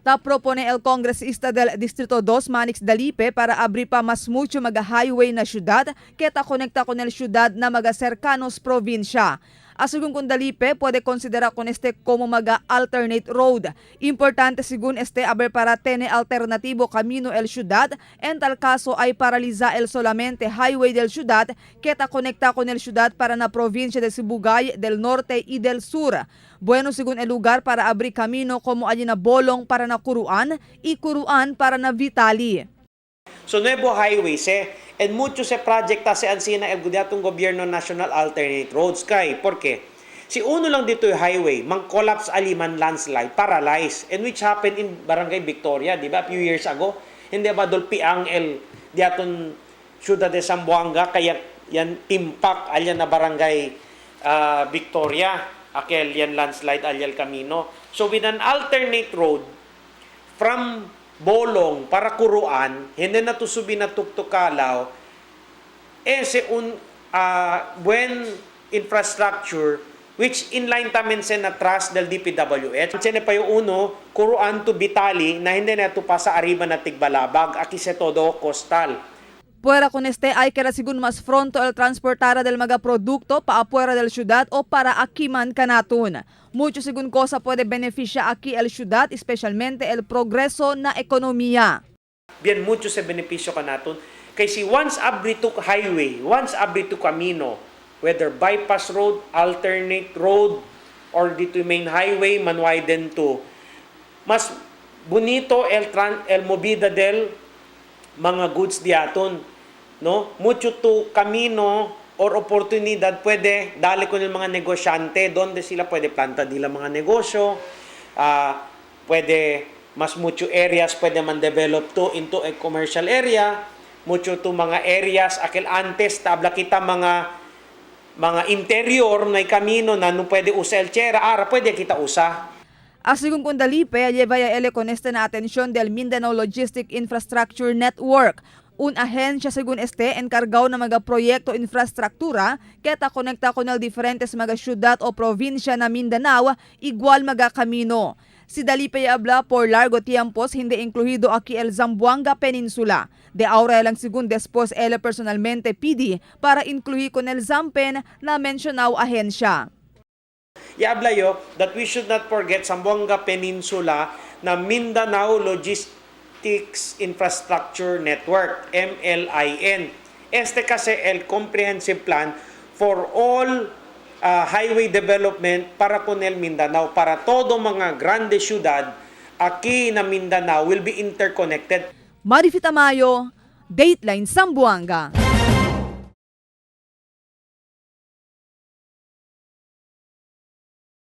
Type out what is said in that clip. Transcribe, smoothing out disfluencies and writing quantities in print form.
Ta propone el congresista del Distrito 2, Manix Dalipe, para abrir pa mas mucho mga highway na syudad que ta conecta con el syudad na mga cercanos provincia. Según con Dalipe, puede considerar con este como mga alternate road. Importante según este haber para tener alternativo camino el ciudad, en tal caso ay paraliza el solamente highway del ciudad que ta conecta con el ciudad para na provincia de Sibugay del Norte y del Sur. Bueno según el lugar para abrir camino como allí na Bolong para na Curuan y Curuan para na Vitali. So nuevo highways and mucho se project ta se ansina el gudyatong gobyerno national alternate roads kay porque si uno lang dito yung highway mang collapse aliman landslide, paralyze, and which happened in Barangay Victoria, di ba, a few years ago? Hindi ba dolpiang el diaton Ciudad de Zamboanga, kaya yan timpak alyan na Barangay Victoria akel yan landslide alyal camino. So with an alternate road from Bolong para Curuan, hindi na tusubi na tuktukalaw, ese un buen infrastructure which inline tamen sen na trust del DPWH. Sene pa yung uno, Curuan to Vitali, na hindi na ito pa sa arriba na Tigbalabag, aki se todo coastal. Puera con este hay que según más pronto el transportara del mga producto pa afuera del ciudad o para aquí man kanaton. Mucho según cosa puede beneficiar aquí el ciudad, especialmente el progreso na ekonomiya. Bien mucho sa benepisyo kanaton. Kay si once abri to highway, once abri to camino, whether bypass road, alternate road, or dito main highway, man widen to, mas bonito el movida del mga goods diaton, no? Mucho to camino or oportunidad pwede dali ko ng mga negosyante donde sila pwede planta nila mga negosyo, pwede mas mucho areas pwede man develop to into a commercial area, mucho to mga areas akil antes tabla kita mga interior na camino na no pwede usa el chera ara pwede kita usa. Según con Dalipe, lleva ya ele con este na atención del Mindanao Logistic Infrastructure Network, un agencia según este encargado na mga proyekto infrastruktura que ta konekta con el diferentes mga syudad o probinsya na Mindanao, igual mga camino. Si Dalipe habla por largo tiempos hindi incluido aquí el Zamboanga Peninsula. De ahora lang según después él personalmente pidi para incluir con el Zampen na mencionado agencia. Iabla yo that we should not forget Zamboanga Peninsula na Mindanao Logistics Infrastructure Network, MLIN. Este kasi el comprehensive plan for all highway development para con el Mindanao, para todo mga grande ciudad aquí na Mindanao will be interconnected. Marifit Tamayo, Dateline Zamboanga.